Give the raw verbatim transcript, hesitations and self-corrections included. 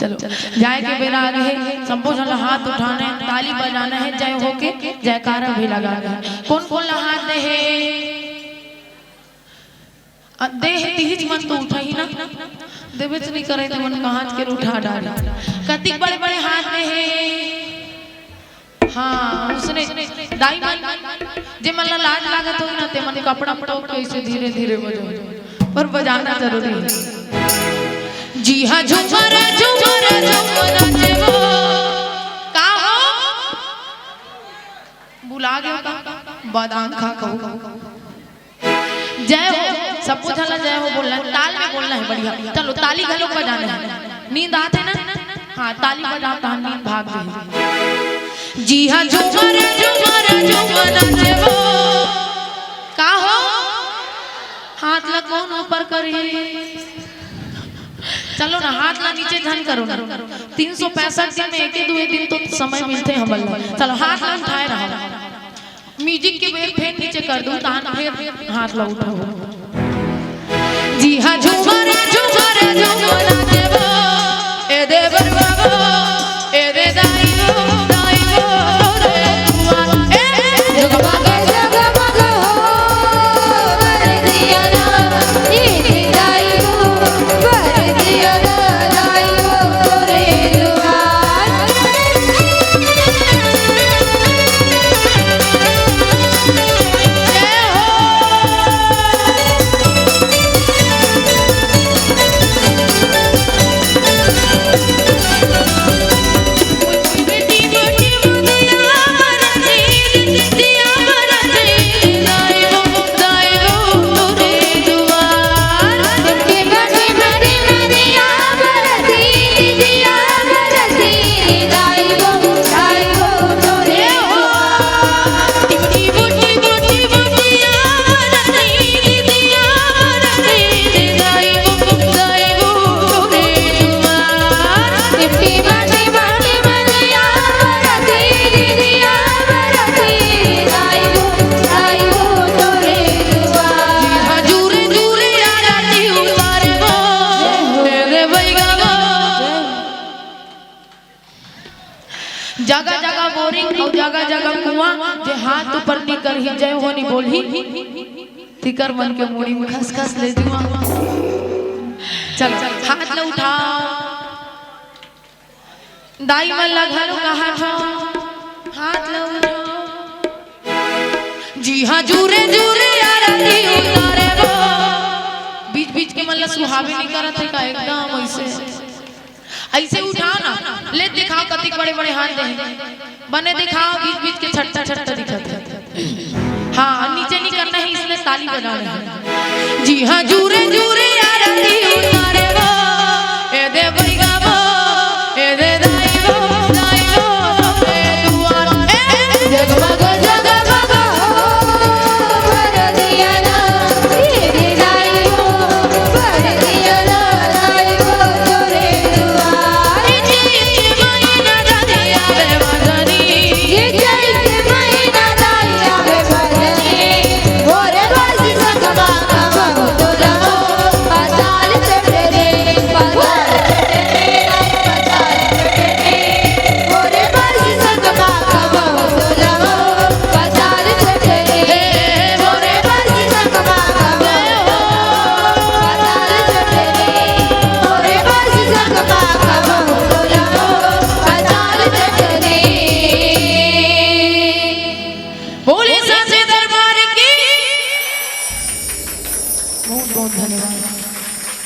चलो, जाए के बेरा आ गे हे, सब्बो झन ला हाथ उठाना हे, ताली बजाना हे, जय हो के जयकारा भी लगाना हे। कोन कोन ला हाथ दे हे? अ, दे हे, तिहिच मन तो उठाही ना, देबेच नइ करे, ते मन कहाँ के उठा डारे। कतिक बड़े बड़े हाथ दे हे? हाँ, उसने दाई मन, जे मन ला लाज लागत होही ना, ते मन कपड़ा टोक के ऐसे धीरे धीरे बजाओ, पर बजाना जरूरी हे। जी हाँ, झूमर झूमर झूमर नाचे वो। का हो? भुला गयो का? बादाम खा कहू। जय हो, सबको झन ला जय हो बोलना हे, ताल में बोलना हे, बढ़िया। चलो, ताली घलो बजाना हे। नींद आथे ना? हाँ, ताली बजाओ, तहां नींद भाग जाही। जी हाँ, झूमर झूमर झूमर नाचे वो। का हो? हाथ ला कोन ऊपर करही? चलो ना, हाथ ला नीचे झन करो ना। तीन सौ पैंसठ दिन में एके दुए दिन तो समय मिलथे हमन ला। चलो, हाथ ला उठाए रहो। म्यूजिक के वेव फेर नीचे कर दूं, तहां फेर हाथ ला उठाओ। जी हाँ, झूमर झूमर झूमर नाचे वो, ए देवर बाबा, ए रे दाई वो, दाई वो, रे दुआ, ए जगमग जगमग हो, बर दिया ना, ये दाई वो, बर दिया ना, दाई वो, रे दुआ। जगह जगह बोरिंग अउ जगह जगह कुआं, जे हाथ ऊपर नइ करही, जय हो नइ बोलही, तिकर मन के मुड़ी में खसखस ले जुआं। चलो, हाथ ला उठाओ। दाई मन ला घलो कहाथंव, हाथ ला उठाओ। जी हाँ, जुरे जुरे आरती उतारे वो। बीच बीच के मन ला सुहावे नइ करत हे का? एकदम ऐसे, ऐसे उठाओ ना। ले दिखाओ, कतिक बड़े बड़े हाथ दे हे। बने दिखाओ, बीच बीच के छट्टा छट्टा दिखत हे। हाँ, नीचे नइ करना हे, इसलिए ताली बजाना हे। जी हाँ, जुरे जुरे आरती उतारे